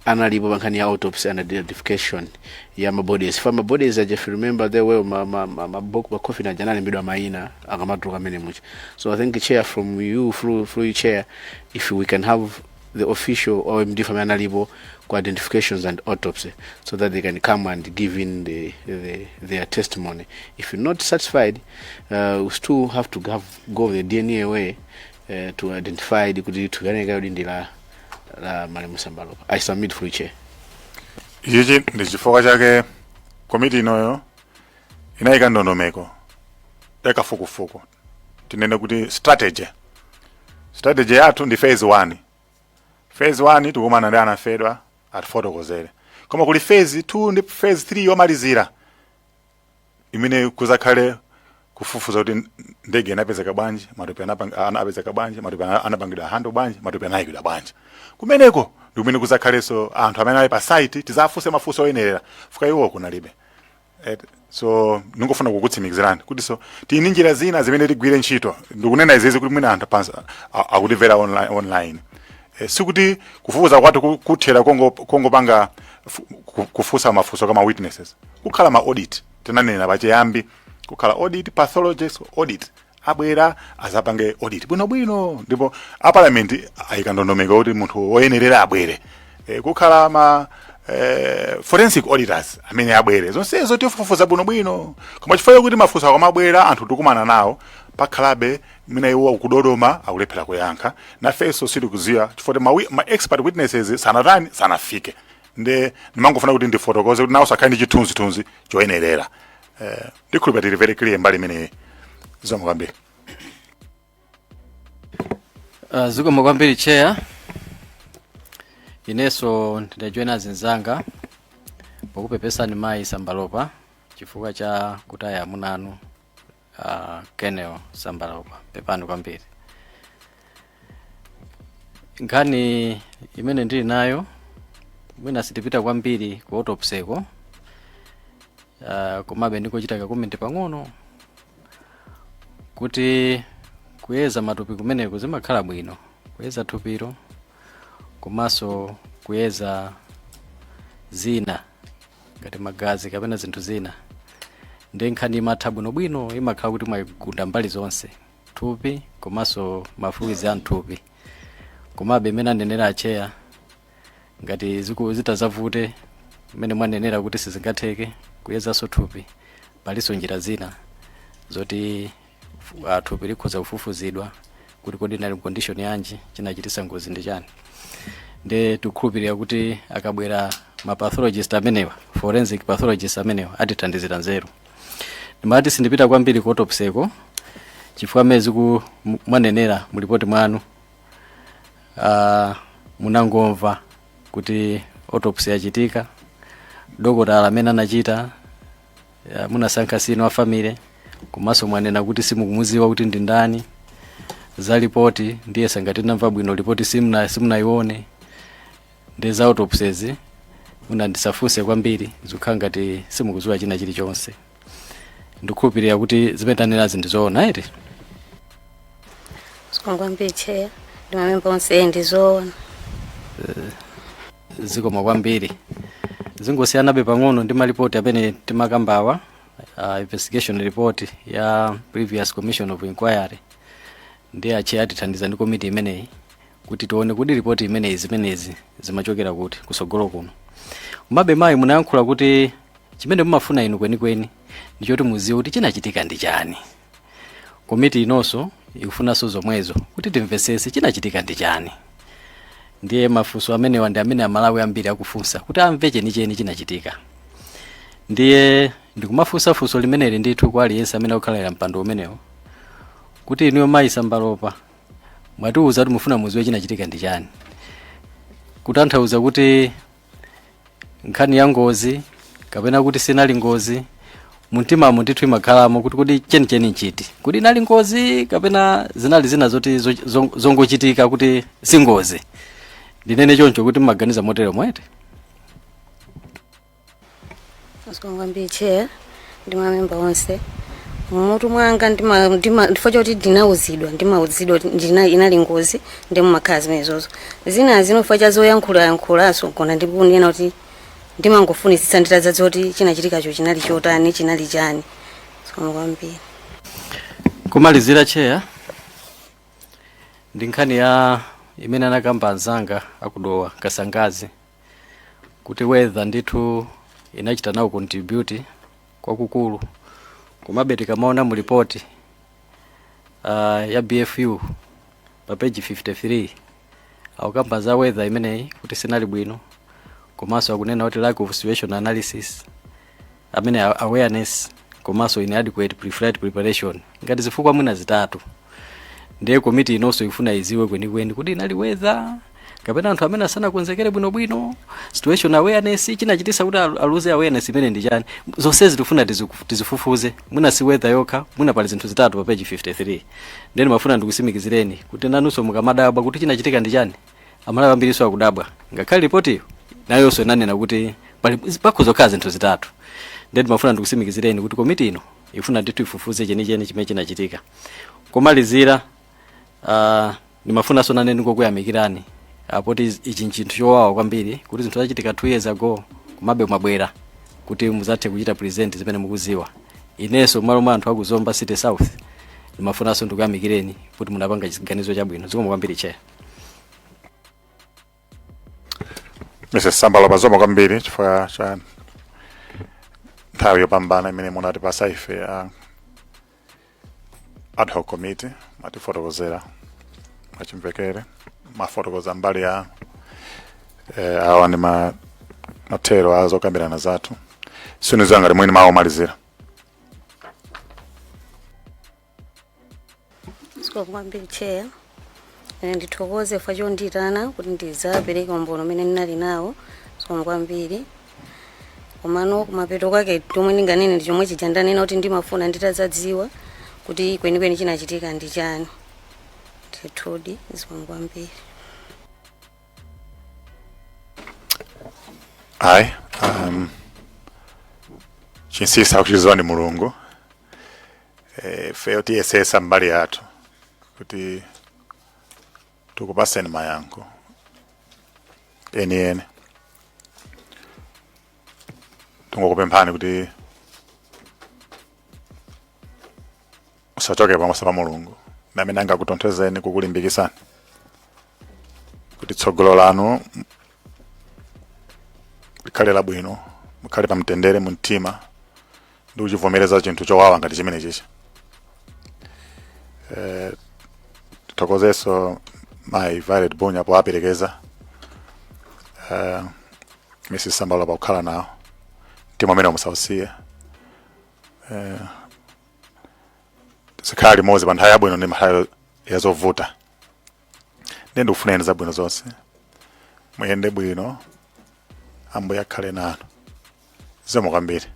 analipo pa nkhani ya autopsy and identification ya ma bodies. For ma bodies aja, if you remember, there were ma coffin aja analembedwa mayina akamatuluka amene mucha. So I think, Chair, from you, through you, Chair, if we can have the official or MDF amene analipo ku identifications and autopsy, so that they can come and give in their testimony. If you're not satisfied, we still have to go the DNA way to identify kuti thupi kuti ndi la malemu Sambalopa. I submit for Chair. Ichichi ndi chifukwa chake komiti inoyo inayika ndondomeko yakafukufuku, tinene kuti strategy. Strategy yathu ndi phase 1. Phase 1 tikumana ndi anafedwa atifotokozere, koma kuli phase 2 ndi phase 3 yomalizira imene kuzakhale kufufuza kuti ndege inapezeka bwanji, matupi anapezeka bwanji, matupi anapangidwa handle bwanji, matupi anayikidwa bwanji. Kumeneko ndi kumene kuzakhalenso anthu amene ali pa site, tizafunse mafunso oyenerera fuka iwo kunalibe. So ningofuna kukutsimikizirani kuti so tini njira zina zimene tigwire ntchito. Ndikunena izizi kuti mwina anthu pansi akutimvera online. Sikuti kufufuza kwathu kuthera kongopanga kufunsa mafunso kama witnesses. Kukhala ma audit, tinanena pachiyambi, kukhala audit, pathologist audit, abwera azapange audit bwinobwino, ndipo a parliament ayika ndondomeko kuti munthu woyenerera abwere. Kukhala ma forensic auditors amene abwere, zonsezo tifufuza bwinobwino. Koma chifukwa kuti mafunso akamabwera anthu tikumana nawo, pakhalabe mwina iwo akudodoma, akulephera kuyankha, nafenso sitikuziwa chifukwa kuti ma expert witnesses sanatani, sanafike. Nde ndimangofuna kuti ndifotokoze kuti nawo sakhale ndi chithunzithunzi choyenerera. Ndikhulupirira tili very clear mbali imeneyi. Zikomo kwambiri. Zikomo kwambiri, Chair. Inenso ndajoyina azinzanga pokupepesani mayi Sambalopa chifukwa cha kutaya amuna anu, Colonel Sambalopa. Pepani kwambiri. Nkhani imene ndili nayo, mwina sitipita kwambiri ku autopsy-ko, komabe ndikochita ka comment pang'ono kuti kuyeza matupi kumeneko zimakhala bwino kuyeza thupilo. Komanso kuyeza zina ngati magazi kapena zinthu zina, ndi nkhani imatha bwinobwino, imakhala kuti mwayigunda mbali zonse, thupi komanso ma fluids a mthupi. Komabe imene anenera a chair, ngati zitazavute mmene mwanenera kuti sizingatheke kuyezanso thupi, palinso njira zina zoti thupi likhoza kufufuzidwa kuti kodi inali condition yanji, chinachitisa ngozi ndi chani. Ndi tikukhulupirira kuti akabwera ma pathologist amenewa, forensic pathologist amenewa, atithandizira nzeru. Ndimati sindipita kwambiri ku autopsy ko chifukwa mmene ziku mwanenera mu ripoti mwanu, munangomva kuti autopsy yachitika, dokotala amene anachita munasankha sinu a family, komanso mwanena kuti simukumuziwa kuti ndi ndani. Za ripoti ndiye sangati namva bwino, ripoti simunayione. Ndi za autopsies muna ndisafunse kwambiri, zikukhala ngati simukuziwa china chilichonse. Ndikukhulupirira kuti zimene tanenazi ndizoona, eti? Zikomo kwambiri, Chair ndi mamemba onse, ndizoona. Zikomo kwambiri. Zingosiyanabe pang'ono ndi malipoti amene timakambawa, investigation report ya previous commission of inquiry. Ndi a chair atithandiza ndi komiti imeneyi kuti tione kuti ripoti imeneyi zimenezi zimachokera kuti kusogolo kuno. Komabe mayi, munayankhula kuti chimene mumafuna inu kwenikweni ndichoti muziwe kuti chinachitika ndi chani. Komiti inonso ikufunanso zomwezo, kuti timvesese chinachitika ndi chani. Ndiye mafunso amenewa ndi amene Amalawi ambiri akufunsa kuti amve chenicheni chinachitika. Ndiye ndikumafunsa funso limeneli ndithu kwa aliyense amene akukhalira mpando umenewo, kuti inuyo mayi Sambalopa mwatiuza kuti mufuna muziwe chinachitika ndi chani, kutanthauza kuti nkhani ya ngozi kapena kuti sinali ngozi, mumtimamo ndithu imakhalamo kuti kodi chenicheni nchiti, kuti inali ngozi kapena zinali zina zoti zongochitika kuti si ngozi. Ndinene choncho kuti mmaganiza motero mwete? Zikomo kwambiri, Chair ndi mamemba onse. Mmutu mwanga ndifo choti ndinauzidwa, ndimauzidwa kuti inali ngozi, ndi mumakhala zimenezozo. Zina zino chifukwa cha zoyankhulayankhulaso, kona ndikunena kuti ndimangofunitsitsa nditadzadziwa kuti chinachitikacho chinali chotani, chinali chani. Zikomo kwambiri. Kumalizira, Chair, ndi nkhani ya imene anakamba anzanga akudowa Kasangazi kuti weather ndithu inachita nawo contribute kwakukulu. Komabe tikamaona mu ripoti ya BFU pa page 53, akukamba za weather imeneyi kuti sinali bwino, komanso akunena kuti lack of situation analysis amene awareness komanso inadequate pre-flight preparation ngati zifukwa mwina zitatu. Ndiye komiti inonso ifuna iziwe kwenikweni kuti inali weather kapena anthu amene asanakonzekere bwinobwino, situation awareness chinachitisa kuti aluze awareness imene ndi chani. Zonsezi tifuna tizifufuze. Mwina si weather yokha, mwina pali zinthu zitatu pa page 53. Then mafuna ndikusimikizireni kuti nanunso mukamadabwa kuti chinachitika ndi chani, Amalawi ambiriso akudabwa, ngakhale ripotiyo nayonso inanena kuti pali pakhoza kukhala zinthu zitatu. Then mafuna ndikusimikizireni kuti komiti ino ifuna ndithu ifufuze chenicheni chimene chinachitika. Komalizira, ndimafunanso nane ndingokuyamikirani poti ichi nchinthu chowawa kwambiri kuti zinthu zachitika 2 years ago, komabe mwabwera kuti muzathe kuchita present zimene mukuziwa. Inenso m'malo mwa anthu akuzomba City South ndimafunanso ndikuyamikireni kuti munapanga chiganizo chabwino. Zikomo kwambiri, Chair. Mrs Sambalopa, zikomo kwambiri chifukwa cha nthawi yopambana imene munatipasa ife a ad hoc committee. Matifotokozera mwachimvekere, mafotokoza mbali ya awa ndi mathero a zokambirana zathu. Siniziwa ngati mwini mawu omalizira. Zikomo kwambiri, Chair. Ine ndithokoze chifukwa chondiyitana kuti ndidzapereke umboni umene ndinali nawo. Zikomo kwambiri. Komano kumapeto kwake chomwe ndinganene ndi chomwe chija ndanena kuti ndimafuna nditadzadziwa kuti kwenikweni chinachitika ndi chani. Ndithudi, zikomo kwambiri. Ayi, chinsinsi akuchidziwa ndi Mulungu. Ifeyo tiyesesa mbali yathu kuti tikupaseni mayankho. Enieni tingokupemphani kuti musachoke pamaso pa Mulungu, ndi amene angakutonthozeni, kukulimbikitsani kuti tsogolo lanu likhale labwino, mukhale pamtendere mu mtima ndi kuchivomereza chinthu chowawa ngati chimene chicha. Tithokozenso mayi Violet Bunya powaperekeza Mrs Sambalopa kukhala nawo. Mtima umene musausiye. Tizikhala limodzi pa nthawi yabwino ndi nthawi yazovuta. Ndiye ndikufuneni zabwino zonse, muyende bwino, Ambuye akhale nanu. Zikomo kwambiri.